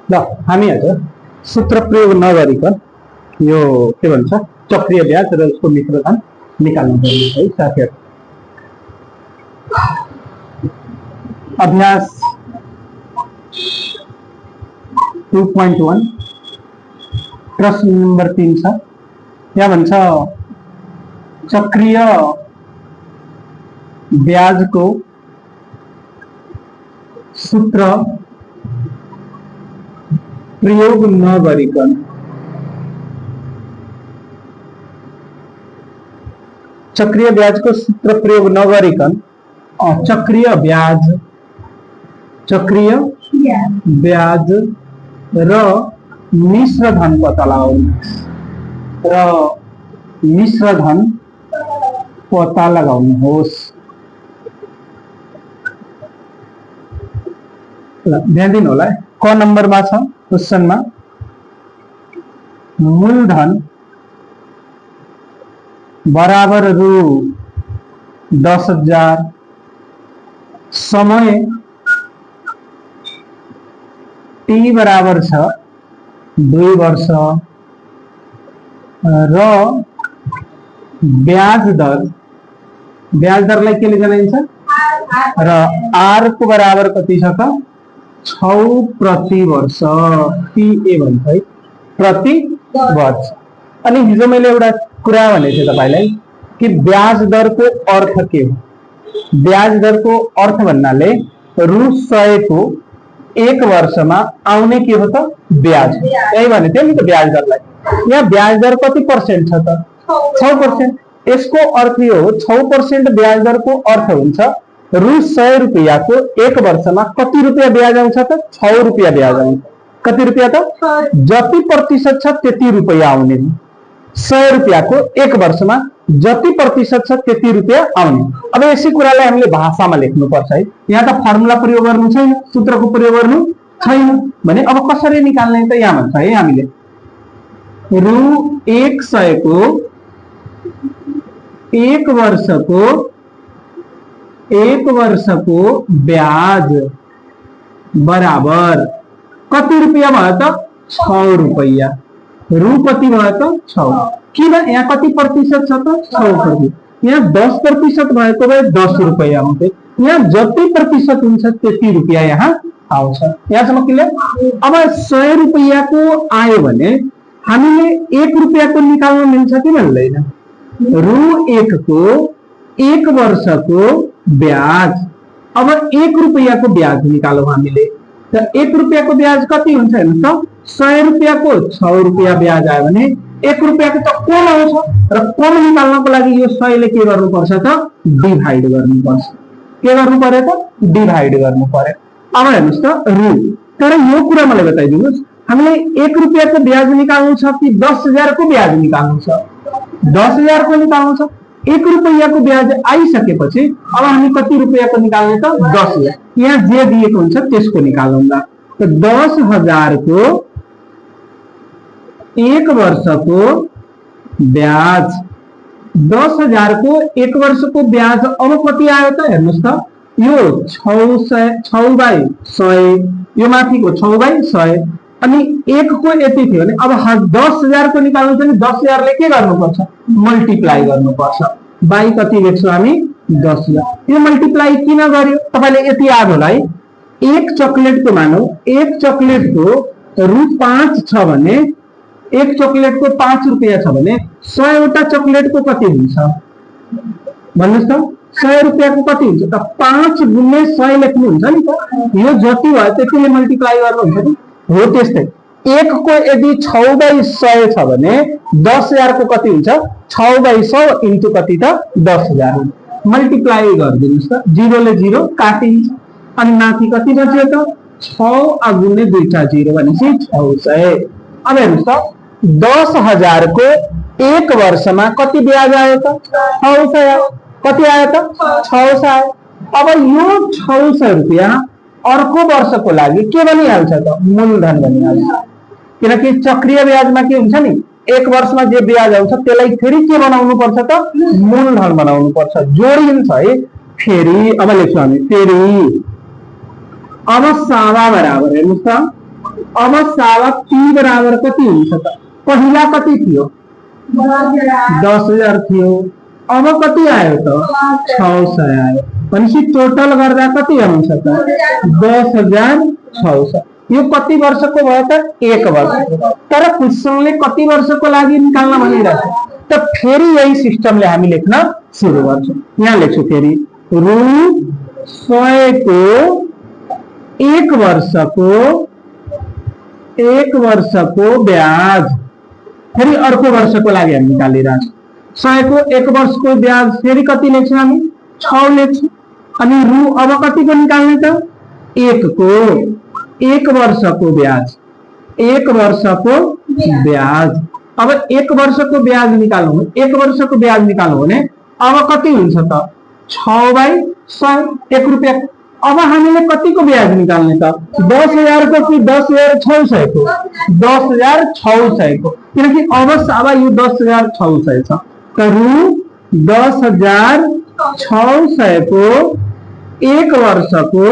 ल हामी आज सूत्र प्रयोग नगरिकन यो के भन्छ चक्रीय ब्याज र उसको मिश्रधन निकाल्नु पर्ने है साथीहरु। अभ्यास 2.1 प्रश्न नंबर 3 छ। यहाँ भन्छ चक्रीय ब्याजको सूत्र प्रयोग नगरिकन चक्रीय ब्याज को सूत्र प्रयोग नगरिकन चक्रीय ब्याज र मिश्रधन पत्ता लगाउनुहोस्। ध्यान दिनु होला क नम्बरमा छ क्वेशनमा मूलधन बराबर रु 10,000 समय टी बराबर छ 2 वर्ष र ब्याज दरलाई के ले जनाइन्छ र आर को बराबर कति छ त 6 प्रति वर्ष टीए भन्छ है प्रति वर्ष। अनि हिजो मैले एउटा कुरा भनेको थिएँ तपाईलाई कि ब्याज दर को अर्थ के हो। ब्याज दर को अर्थ भन्नाले रु 100 को 1 वर्षमा आउने के हो त ब्याज। यही भने थियो नि त ब्याज दरलाई। यहाँ ब्याज दर कति पर्सेन्ट छ त 6%। यसको अर्थ यो हो 6% ब्याज दर को अर्थ हुन्छ रु 100 रुपैयाँ को 1 वर्षमा कति रुपैयाँ ब्याज आउँछ त 6 रुपैयाँ ब्याज आउँछ। कति रुपैयाँ त जति प्रतिशत छ त्यति रुपैयाँ आउने। 100 रुपैयाँ को 1 वर्षमा जति प्रतिशत छ त्यति रुपैयाँ आउने। अब यसै कुरालाई हामीले भाषामा लेख्नु पर्छ है। यहाँ त फर्मुला प्रयोग गर्नु छैन, सूत्रको प्रयोग गर्नु छैन भने अब कसरी निकाल्ने त यहाँ भन्छ है हामीले रु 100 को 1 वर्षको ब्याज बराबर कति रुपैयाँ भयो त 6 रुपैयाँ। रु कति भयो त 6। किन यहाँ कति प्रतिशत छ त 6%। यहाँ 10% भएको भए 10 रुपैयाँ आउँथे। यहाँ जति प्रतिशत हुन्छ त्यति रुपैयाँ यहाँ आउँछ। यहाँसम्म क्लियर। अब 100 रुपैयाँ को आयो भने हामीले 1 रुपैयाँ को निकाल्न मिल्छ कि मिल्दैन। रु 1 को 1 वर्षको ब्याज। अब 1 रुपैयाँ को ब्याज निकालौं हामीले त 1 रुपैयाँ को ब्याज कति हुन्छ हेर्नुस् त 100 रुपैयाँ को 6 रुपैयाँ ब्याज आयो भने 1 रुपैयाँ को त कम आउँछ र कम निकाल्नको लागि यो 100 ले के गर्नुपर्छ त डिभाइड गर्नुपर्छ। के गर्नु पर्यो त डिभाइड गर्नु पर्यो। अब हेर्नुस् त रु। तर यो कुरा मलाई बताइदिनुस् हामीले 1 रुपैयाँ को ब्याज निकाल्नु छ कि 10,000 को ब्याज निकाल्नु छ। 10,000 को निकाल्नु छ। 1 रुपैयाँ को ब्याज आइसकेपछि अब हामी कति रुपैयाँ को निकाल्ने त 10,000। यहाँ जे दिएको हुन्छ त्यसको निकालौँला। त 10,000 को 1 वर्षको ब्याज 10,000 को 1 वर्षको ब्याज अब कति आयो त हेर्नुस् त यो 6/100 यो माथिको 6/100 अनि 1 को यति थियो भने अब 10,000 को निकाल्नु छ भने 10,000 ले के गर्नुपर्छ मल्टिप्लाई गर्नुपर्छ। बाइ कति लेख्छौं हामी 10,000। यो मल्टिप्लाई किन गर्यो तपाईले यति याद होला है। 1 चकलेट को मानौ 1 चकलेट को रु 5 छ भने 1 चकलेट को 5 रुपैयाँ छ भने 100 वटा चकलेट को कति हुन्छ भन्नुस् त 100 रुपैयाँ को कति हुन्छ त 5 गुणे 100 लेख्नु हुन्छ नि त। यो जति भयो त्यतिले मल्टिप्लाई गर्नुहुन्छ नि हो। त्यस्तै 1 को यदि 6/100 छ भने 10,000 को कति हुन्छ 6/100 इन्टु कति त 10,000 मल्टिप्लाई गरिदिनुस् त 0 ले 0 काटिन्छ अनि माथि कति बच्यो त 6 गुणे 2टा 0 भनेपछि 600। अब हेर्नुस् त 10,000 को 1 वर्षमा कति ब्याज आयो त 600 कति आयो त 600 आयो। अब यो 600 रुपैयाँ अर्को वर्षको लागि के बनिहाल्छ त मूलधन बनिहाल्छ। किनकि चक्रीय ब्याजमा के हुन्छ नि 1 वर्षमा जे ब्याज आउँछ त्यसलाई फेरि के बनाउनु पर्छ त मूलधन बनाउनु पर्छ जोडिन्छ है। फेरि अब लेख्छौं हामी फेरि अब सावा बराबर हेर्नुस् त अब सावा पी बराबर कति हुन्छ त पहिला कति थियो 10,000 थियो अब कति आयो त 600 आयो भनेपछि टोटल गर्दा कति आउँछ त 10,600 यो कति वर्षको भयो त 1 वर्षको तर क्वेशनले कति वर्षको लागि निकाल्न भनिरहेछ त फेरि यही सिस्टमले हामी लेख्न सुरु गर्छौं यहाँ लेख्छु फेरि रु 100 को 1 वर्षको ब्याज फेरि अर्को वर्षको लागि हामी निकालिरहेछौं 100 को 1 वर्षको ब्याज फेरि कति लेख्छौं हामी 6 लेख्छौं अनि रु अब कतिको निकाल्ने त 1 को 1 वर्षको ब्याज 1 वर्षको ब्याज अब 1 वर्षको ब्याज निकाल्नु 1 वर्षको ब्याज निकाल्नु भने अब कति हुन्छ त 6/100 1 रुपैयाँ अब हामीले कतिको ब्याज निकाल्ने त 10,000 को कि 10,600 को 10,600 को किनकि अब सावा यो 10,600 छ त रु 10,600 को 1 वर्षको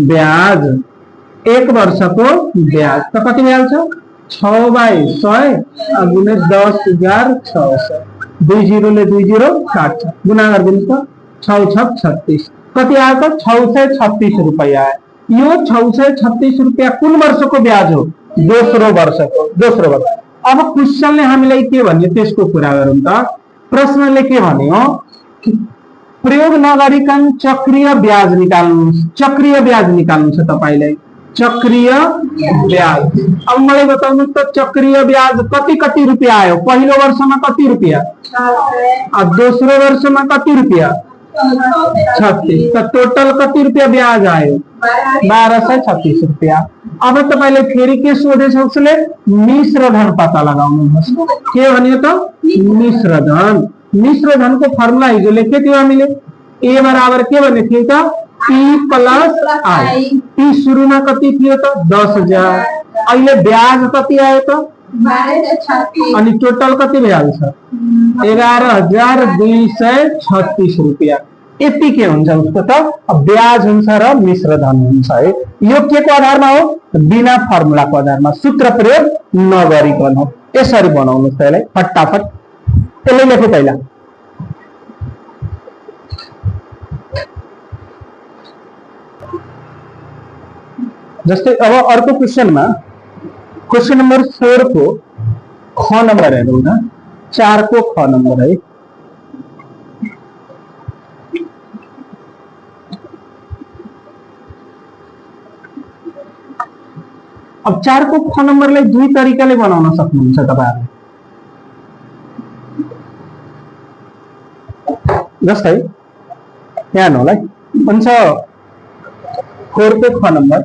ब्याज 1 वर्षको ब्याज त कति ब्याज छ 6/100 गुणे 10,600 2 0 ले 2 0 काट्छ गुणा गरिदिनुस् त 6 6 36 कति आयो त 636 रुपैयाँ आयो यो 636 रुपैयाँ कुन वर्षको ब्याज हो दोस्रो वर्ष अब क्वेशनले हामीलाई के भन्यो त्यसको कुरा गरौँ त प्रश्नले के भन्यो प्रयोग नगरिकन चक्रीय ब्याज निकाल्नु छ तपाईलाई चक्रीय ब्याज अब मलाई बताउनुस् त चक्रीय ब्याज कति रुपैयाँ आयो पहिलो वर्षमा कति रुपैयाँ अब दोस्रो वर्षमा कति रुपैयाँ 36 त टोटल कति रुपैयाँ ब्याज आयो 1236 रुपैयाँ अब तपाईले फेरि के सोधेछ उसले मिश्र धन पत्ता लगाउनुहोस् के भन्यो त मिश्र धनको फर्मुला हिजो लेखेको थियो हामीले ए बराबर के भन्ने थियो त P प्लस आई P सुरुमा कति थियो त 10,000 अहिले ब्याज कति आयो त 1236 अनि टोटल कति भइहाल्छ 11,236 रुपैयाँ यति के हुन्छ उसको त ब्याज हुन्छ र मिश्र धन हुन्छ है यो के को आधारमा हो बिना फर्मुलाको आधारमा सूत्र प्रयोग नगरिकन हो यसरी बनाउनुस् त्यसलाई फटाफट त्यसले लेखौ पहिला जस्तै अब अर्को क्वेशनमा क्वेशन नंबर 4 को ख नंबर हेरौँ न 4 को ख नंबर है अब 4 को ख नंबरलाई दुई तरिकाले बनाउन सक्नुहुन्छ तपाईहरुले जस्तै यहाँ होला भन्छ 4 को ख नंबर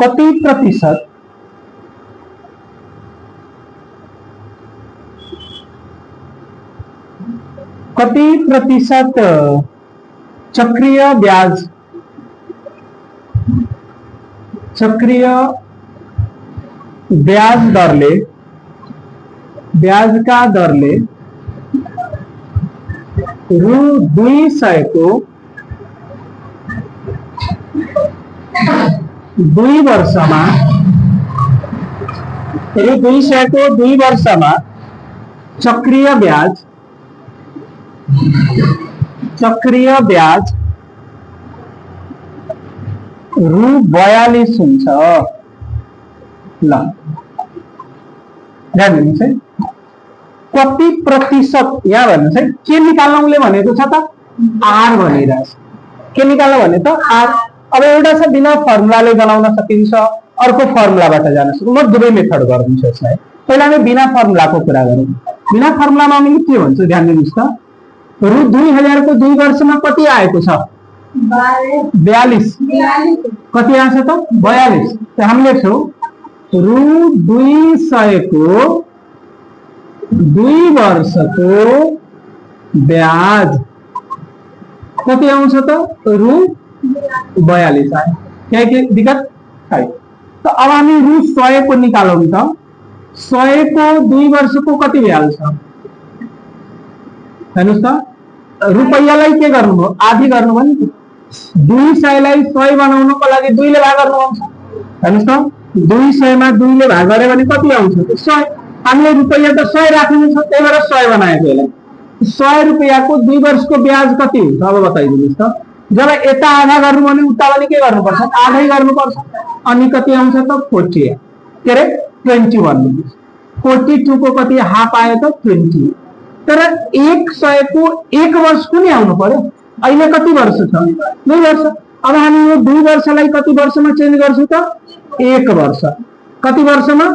कति प्रतिशत चक्रीय ब्याज का दरले रु 200 को 2 वर्षमा रु 200 को 2 वर्षमा चक्रीय ब्याज रु 42 हुन्छ ल ध्यान दिनुहोस् है कति प्रतिशत यहाँ भन्नुहोस् है के निकाल्नुले भनेको छ त आर भनिरहेछ के निकाल्नु भने त आर अब एउटा छ बिना फर्मुलाले बनाउन सकिन्छ अर्को फर्मुलाबाट जानुस् म दुवै मेथड गर्दिन्छु यसलाई पहिला हामी बिना फर्मुलाको कुरा गरौँ बिना फर्मुलामा हामी के भन्छ ध्यान दिनुहोस् त रु 2000 को 2 वर्षमा कति आएको छ 42 कति आछ त 42 त हामीले लेख्छौं रु 200 को 2 वर्षको ब्याज कति आउँछ त रु 42 आयो के दिक्कत छैन त अब हामी रु 100 को निकालौं त 100 को 2 वर्षको कति भइहाल्छ हेर्नुस् त रुपैयाँलाई के गर्नु हो आधी गर्नु भयो नि 200 लाई 100 बनाउनको लागि 2 ले भाग गर्नुपर्छ हेर्नुस् त 200 मा 2 ले भाग गरे भने कति आउँछ 100 हामीले रुपैयाँ त 100 राख्नु छ त्यही भएर 100 बनाएको यसलाई 100 रुपैयाँको 2 वर्षको ब्याज कति हुन्छ अब बताइदिनुस् त जब यता आधा गर्नु भने उता पनि के गर्नुपर्छ आधै गर्नुपर्छ अनि कति आउँछ त 40 के रे 21 42 को कति हाफ आयो त 20 तर 100 को 1 वर्ष कुनै आउनु पर्यो अहिले कति वर्ष छ 2 वर्ष अब हामी यो 2 वर्षलाई कति वर्षमा चेन्ज गर्छौं त 1 वर्ष कति वर्षमा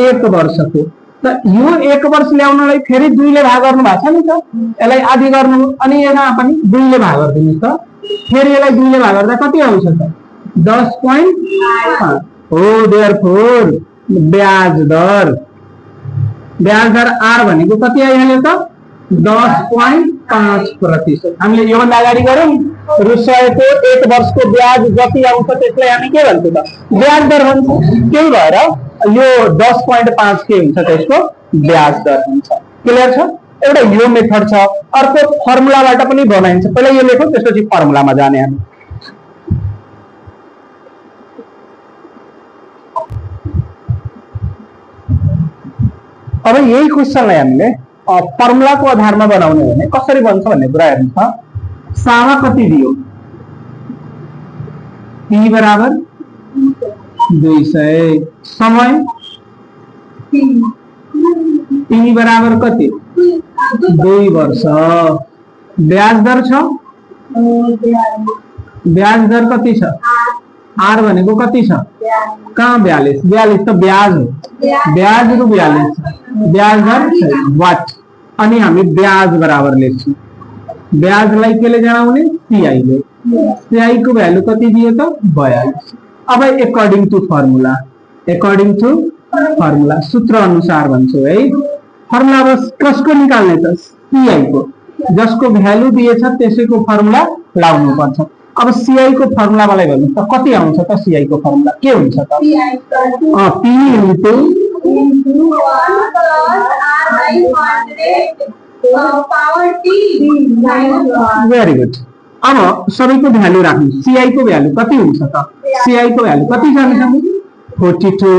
1 वर्षको त यो 1 वर्ष ल्याउनलाई फेरि 2 ले भाग गर्नु भएको छ नि त यसलाई आधी गर्नु अनि यहाँ पनि 2 ले भाग गर्दिनुस् त फेरि यसलाई 2 ले भाग गर्दा कति आउँछ त 10.5 हो देयरफोर ब्याज दर आर भनेको कति आइहाल्यो त 10.5%। हामीले यो भन्दा अगाडि गरौँ रु 100 को 1 वर्षको ब्याज जति आउँछ त्यसलाई हामी के भन्छौँ त ब्याज दर भन्छौँ त्यही भएर यो 10.5 के हुन्छ त्यसको ब्याज दर हुन्छ क्लियर छ एउटा यो मेथड छ अर्को फर्मुलाबाट पनि बनाइन्छ पहिला यो लेखौँ त्यसपछि फर्मुलामा जाने हामी अब यही क्वेशनलाई हामीले फर्मुलाको आधारमा बनाउने भने कसरी बन्छ भन्ने कुरा हेर्नु छ सामा कति दियो p बराबर 200 समय p बराबर कति 2 वर्ष ब्याज दर छ ब्याज दर कति छ आर भनेको कति छ कहाँ 42 त ब्याज हो ब्याज रु 42 ब्याज दर वाट अनि हामी ब्याज बराबर लेख्छौं ब्याजलाई केले जनाउने सीआई ले सीआई को भ्यालु कति दियो त 42 अब अकॉर्डिंग टू फर्मुला सूत्र अनुसार भन्छौ है फर्मुला बस कसको निकाल्ने त सीआई को जसको भ्यालु दिएछ त्यसैको फर्मुला लाउनु पर्छ अब सीआई को फर्मुला मलाई भन्नु त कति आउँछ त सीआई को फर्मुला के हुन्छ त p into 1 plus r by 100 power t very good अब सबैको भ्यालु राख्नु सीआई को भ्यालु कति हुन्छ त सीआई को भ्यालु कति जान्छ 42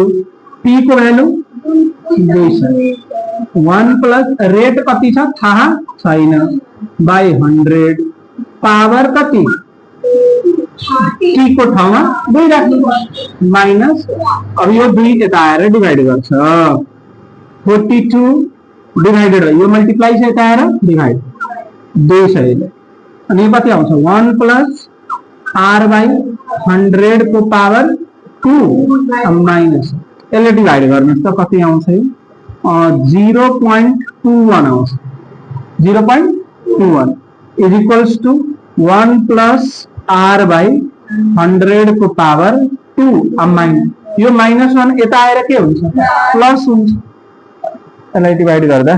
p को भ्यालु 200 1 प्लस रेट कति छ थाहा छैन बाइ 100 पावर कति t को ठाउँमा 2 राख्नु माइनस अब यो 2 यता आएर डिभाइड गर्छ 42 डिवाइडेड यो मल्टिप्लाई छ यता आएर डिभाइड 200 ले अनि यो कति आउँछ 1 प्लस r बाइ 100 को पावर 2 माइनस यसले डिभाइड गर्नुस् त कति आउँछ 0.21 आउँछ 0.21 is equals to 1 plus r by 100 को पावर 2 माइनस यो -1 यता आएर के हुन्छ प्लस हुन्छ यसलाई डिवाइड गर्दा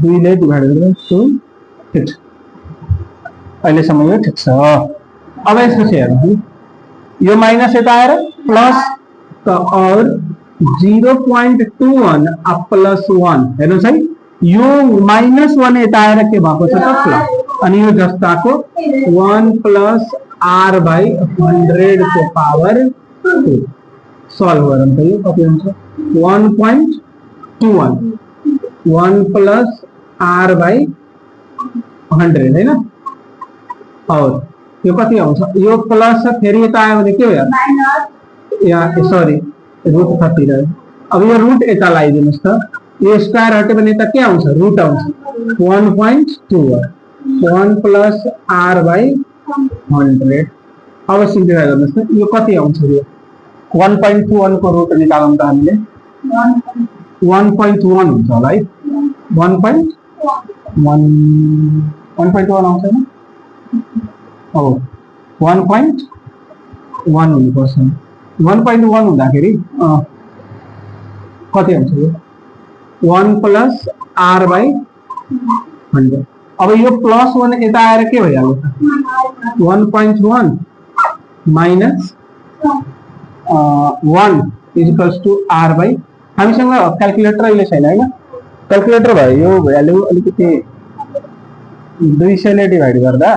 2 ले डिवाइड गर्दा 2 ठिक अहिलेसम्म यो ठिक छ अब यसपछि हेर्नु यो माइनस यता आएर प्लस त और 0.21 अब प्लस 1 हेर्नुस् है यो -1 यता आएर के भएको छ त प्लस अनि यो जस्ताको 1 प्लस r बाइ 100 को पावर 2 सल्भ गरौँ त यो कति हुन्छ 1.21 1 प्लस r बाइ 100 हैन और यो कति आउँछ यो प्लस फेरि यता आयो भने के हो यार सरी रूट 30 रह्यो अब यो रूट यता लगाइदिनुस् त यो स्क्वायर हट्यो भने यता के आउँछ रूट आउँछ 1.21 1 प्लस r बाइ 100 अब सिम्प्लिफाई गर्नुस् त यो कति आउँछ यो 1.21 को रूट निकालौँ त हामीले 1.1 हुन्छ होला है 1.1 आउँछ हैन अब 1.1 हुनुपर्छ 1.1 हुँदाखेरि कति आउँछ यो 1 प्लस r बाइ 100 अब यो प्लस 1 यता आएर के भइहाल्यो त 1.1 minus 1 is equals to r by हामीसँग क्याल्कुलेटर अहिले छैन हैन क्याल्कुलेटर भयो यो भ्यालु अलिकति 200 ले डिवाइड गर्दा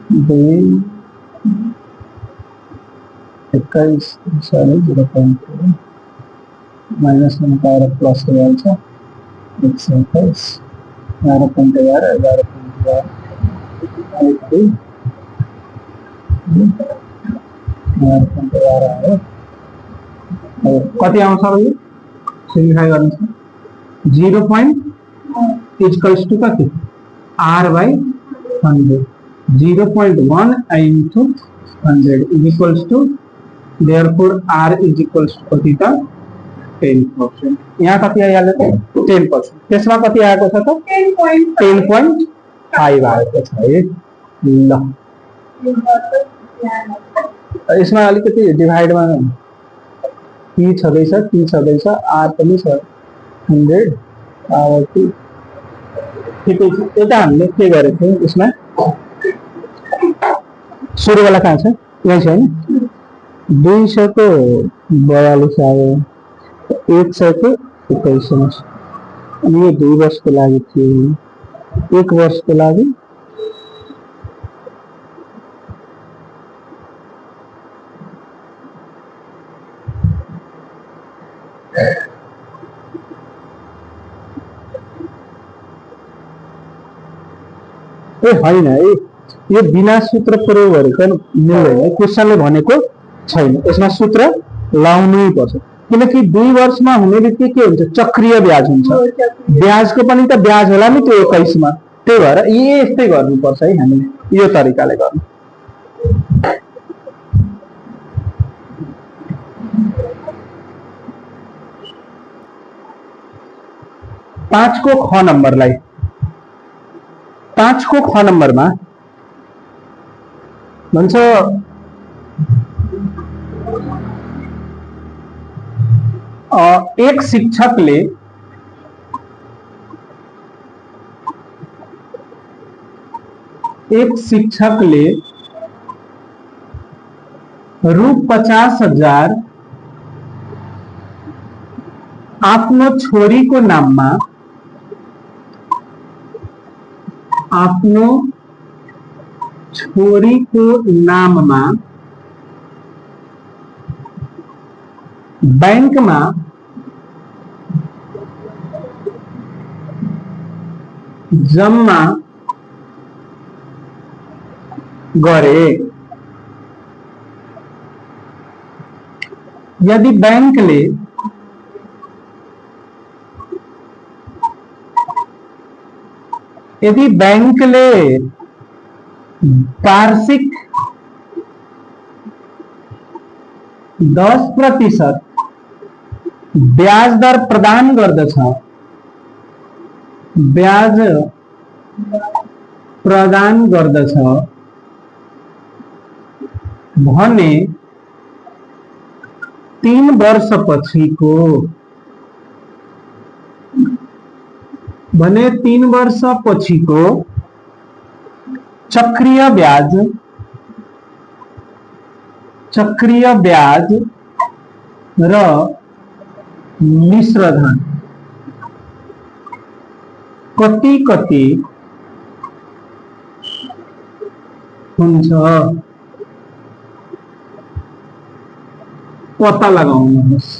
2 21 सॉरी 0.2 माइनस में प्लस हो जाएगा 121 11.11 कति आउँछ भाइ सिम्प्लिफाई गर्नु छ 0 इक्वल्स टु कति r by 100 0.1 into 100 is equals to therefore r is equals to कति त 10%. यहाँ कति आइहाल्यो त 10%. त्यसमा कति आएको छ त 10.5 आएको छ है ल यसमा अलिकति डिभाइडमा p छदैछ r पनि छ 100 पावर 2 ठिकै छ एउटा हामीले के गरेको थियौं यसमा सुरु वाला कहाँ छ यहाँ छ हैन 200 को 42 आयो 100 को 21 अनि यो 2 वर्षको लागि थियो 1 वर्षको लागि ए हैन है यो बिना सूत्र प्रयोग गरेको मिल्दैन क्वेशनले भनेको छैन यसमा सूत्र लाउनै पर्छ किनकि 2 वर्षमा हुने बित्तिकै के हुन्छ चक्रीय ब्याज हुन्छ ब्याजको पनि त ब्याज होला नि त्यो 21 मा त्यही भएर यस्तै गर्नुपर्छ है हामीले यो तरिकाले गर्नु पाँच को ख नम्बरलाई 5 को ख नम्बरमा भन्छ एक शिक्षकले रु 50,000 आफ्नो छोरीको नाममा बैंकमा जम्मा गरे यदि बैंकले वार्षिक 10% ब्याज दर प्रदान गर्दछ भने 3 वर्ष पछिको चक्रीय ब्याज र मिश्र धन कति हुन्छ पत्ता लगाउनुहोस्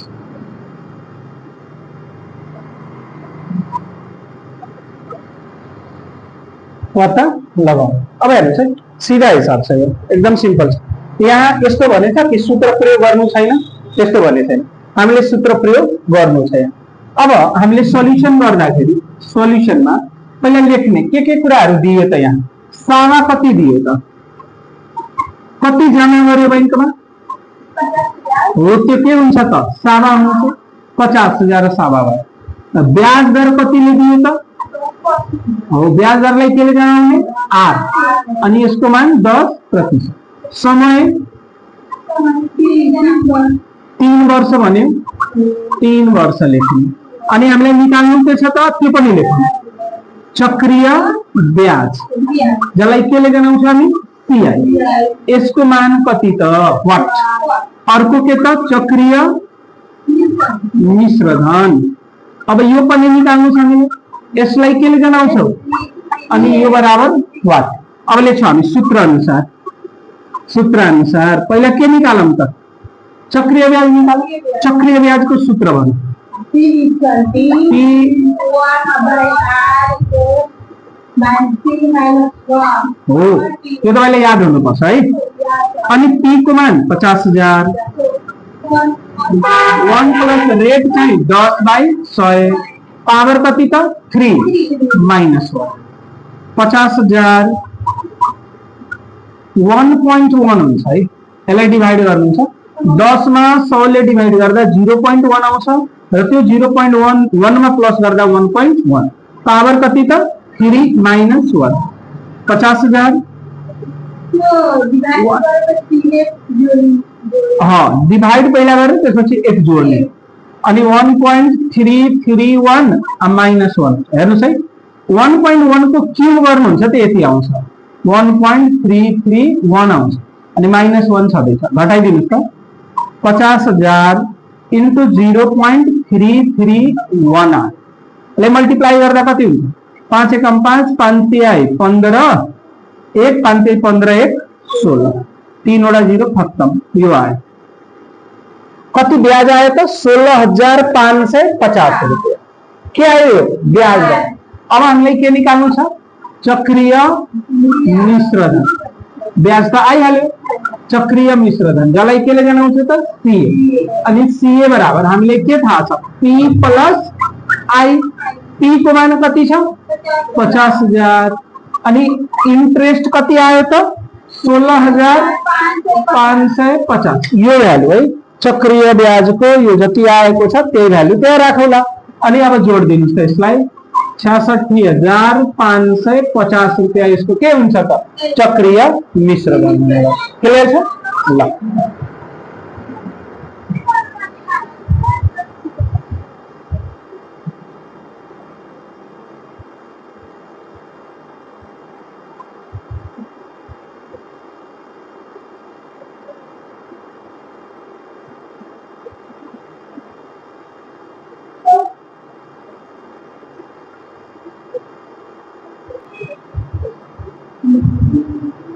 पत्ता लगाऊ अब हेर्नुहोस् है सीधा हिसाब छ एकदम सिम्पल छ यहाँ यस्तो भनेछ कि सूत्र प्रयोग गर्नु छैन त्यस्तो भने छैन हामीले सूत्र प्रयोग गर्नु छ अब हामीले सल्युसन गर्दाखेरि सल्युसनमा पहिला लेख्ने के कुराहरु दियो त यहाँ सावा कति दियो त कति जम्मा गर्यो बैंकमा हो त्यो के हुन्छ त सावा हुन्छ 50,000 सावा भयो ब्याज दर कतिले दियो त हो ब्याज दरलाई केले जनाउने r अनि यसको मान 10% समय 3 वर्ष भन्यो 3 वर्ष लेख्नु अनि हामीले निकाल्नु के छ त के पनि लेख्नु चक्रीय ब्याज जसलाई केले जनाउँछ हामी pi यसको मान कति त व्हाट अर्को के त चक्रीय मिश्रधन अब यो पनि निकाल्नु छ हामीले यसलाई केले जनाउँछौ अनि यो बराबर व्हाट अब लेख्छौँ हामी सूत्र अनुसार पहिला के निकालौँ त चक्रीय ब्याज निकाल चक्रीय ब्याजको सूत्र भन्नु हो त्यो तपाईले याद हुनुपर्छ है अनि पी को मान 50,000 1 प्लस रेट चाहिँ 10/100 पावर कति त 3 माइनस 1 50,000 1.1 हुन्छ है यसलाई डिभाइड गर्नुहुन्छ 10 मा 100 ले डिभाइड गर्दा 0.1 आउँछ र त्यो 0.1 मा प्लस गर्दा 1.1 पावर कति त 3 माइनस 1 50,000 डिभाइड पहिला गरेर त्यसपछि 1 जोड्ने अनि 1.331 माइनस 1 हेर्नुस् है 1.1 को क्यूब गर्नुहुन्छ त यति आउँछ 1.331 आउँछ अनि माइनस 1 छदैछ घटाइदिनुस् त 50,000 इन्टु 0.331 ले मल्टिप्लाई गर्दा कति हुन्छ 5 एकम 5 5 तिहाई 15 1 5 तिहाई 15 1 16 3 वटा 0 खत्म यो आयो कति ब्याज आयो त 16,550 रुपैयाँ के आयो ब्याज अब हामीलाई के निकाल्नु छ चक्रीय मिश्रधन ब्याज त आइहाल्यो चक्रीय मिश्रधन जसलाई केले गनाउँछ त सीए अनि सीए बराबर हामीले के थाहा छ पी प्लस आई पी को मान कति छ 50,000 अनि इन्ट्रेस्ट कति आयो त 16,550 यो भ्यालु है चक्रीय ब्याजको यो जति आएको छ त्यही भ्यालु त्यही राखौला अनि अब जोड दिनुस् त यसलाई 66,550 रुपैयाँ यसको के हुन्छ त चक्रीय मिश्रधन क्लियर छ ल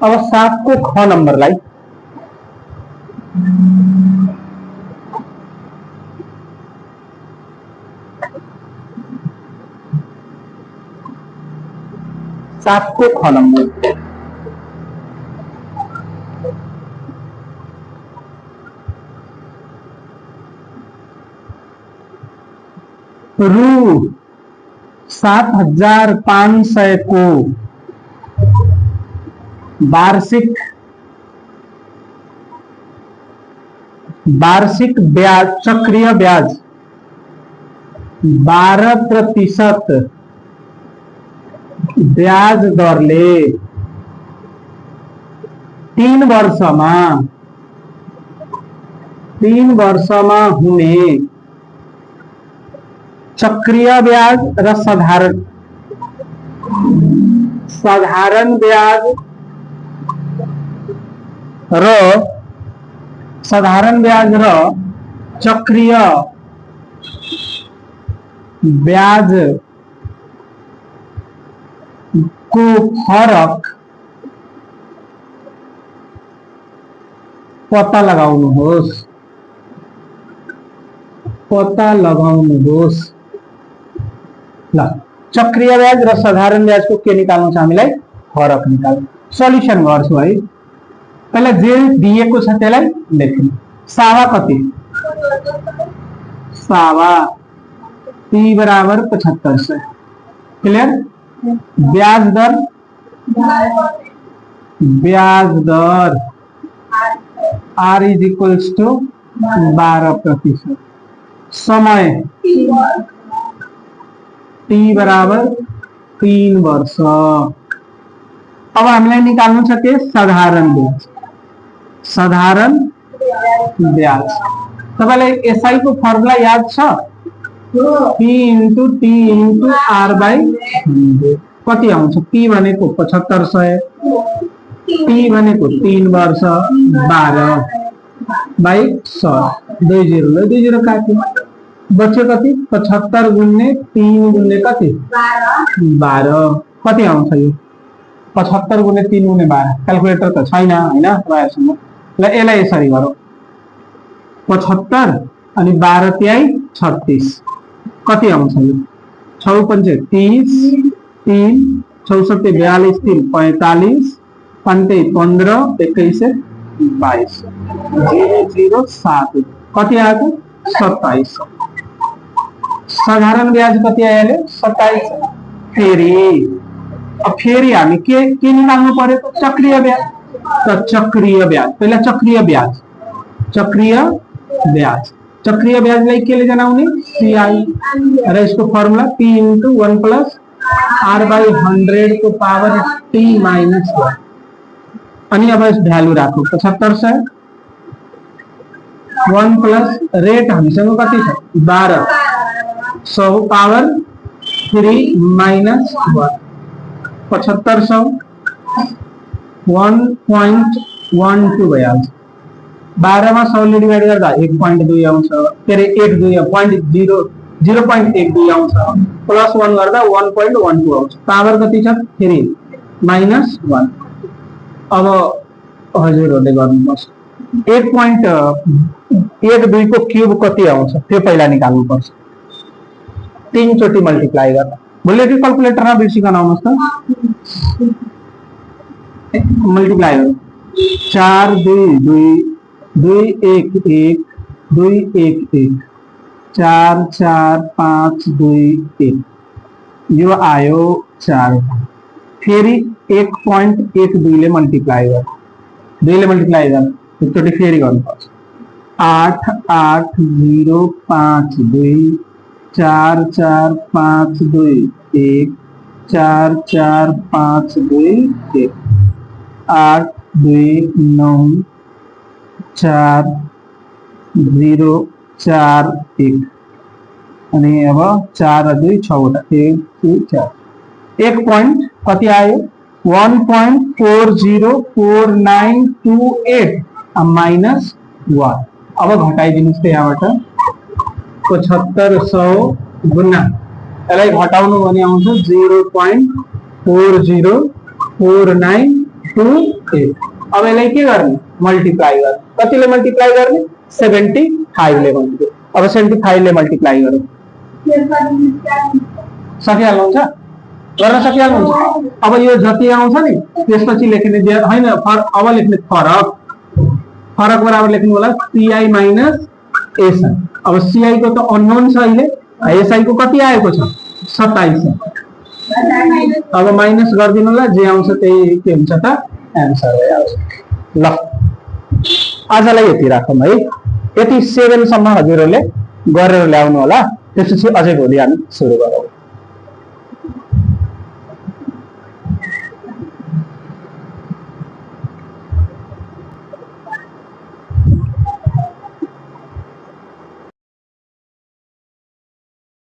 अब 7 को ख नम्बरलाई रु 7,500 को वार्षिक ब्याज चक्रीय ब्याज 12% ब्याज दरले 3 वर्षमा हुने चक्रीय ब्याज र साधारण ब्याज र चक्रीय ब्याज को फरक पता लगाउनुहोस् ल चक्रीय ब्याज र साधारण ब्याज को के निकाल्नु छ हामीलाई फरक निकाल्नु सल्युसन गर्छु है पहिला जे दिएको छ त्यसलाई लेख्नु सावा कति सावा पी बराबर 7500 क्लियर ब्याज there are is equals two 12%। समय टी बराबर 3 वर्ष। अब हामीलाई निकाल्नु छ के साधारण ब्याज तपाईलाई एसआई को फर्मुला याद छ P into T into R by 100 कति आउँछ P भनेको 7500 T भनेको 3 वर्ष 12 by 100 20 काट्यो बच्यो कति 75 गुण्ने 3 गुण्ने कति 12 कति आउँछ यो 75 गुणे 3 गुणे 12 क्याल्कुलेटर त छैन हैन तपाईहरुसँग ल यसलाई यसरी गरौँ 75 अनि 12 त्याई 36 कति आउँछ यो 6 पंच 30 3 64 42 3 45 5 15 21 22 007 कति आयो 27 साधारण ब्याज कति आयो 27 फेरि अब फेरि हामी के निकाल्नु पर्यो त चक्रीय ब्याज त चक्रीय ब्याज पहिला चक्रीय ब्याजलाई केले जनाउने सीआई र यसको फर्मुला p * 1 + r/100 को पावर t - 1 अनि अब यस भ्यालु राखौ 7500 1 + रेट हामीसँग कति छ 12 100 पावर 3 - 1 7500 1.12 भइहाल्छ 12 मा 100 ले डिवाइड गर्दा 1.2 आउँछ के रे 0.12 आउँछ प्लस 1 गर्दा 1.12 आउँछ पावर कति छ 3 - 1 अब हजुरहरुले गर्नुपर्छ 1.12 को क्यूब कति आउँछ त्यो पहिला निकाल्नु पर्छ 3 चोटी मल्टिप्लाई गर्दा बुलेट क्याल्कुलेटरमा बिर्सिकन आउनुस् त मल्टिप्लाई गरौँ 4 2 2 2 1 1 2 1 1 4 4 5 2 1 यो आयो 4 फेरि 1.12 ले मल्टिप्लाई गर 2 ले मल्टिप्लाई गर एकचोटी फेरि गर्नुपर्छ 8 8 0 5 2 4 4 5 2 1 4 4 5 2 1 8 2 9 4 0 4 1 अनि अब 4 र 2 6 वटा 1 2 4 1 पॉइंट कति आयो 1.404928 माइनस 1 अब घटाइदिनुस् त यहाँबाट 7500 गुना यसलाई घटाउनु भने आउँछ 0.404928 अब यसलाई के गर्ने मल्टिप्लाई गर्ने कतिले मल्टिप्लाई गर्ने 75 ले मल्टिप्लाई अब 75 ले मल्टिप्लाई गरौँ सकिहाल्नुहुन्छ गर्न सकिहाल्नुहुन्छ अब यो जति आउँछ नि त्यसपछि लेख्ने हैन अब लेख्ने फरक बराबर लेख्नु होला CI माइनस SI अब CI को त अननोन छ अहिले SI को कति आएको छ 27 अब माइनस गर्दिनु होला जे आउँछ त्यही के हुन्छ त आन्सर आउँछ ल आजलाई यति राखौं है यति 7 सम्म हजुरहरुले गरेर ल्याउनु होला त्यसपछि अझै भोलि हामी सुरु गरौँ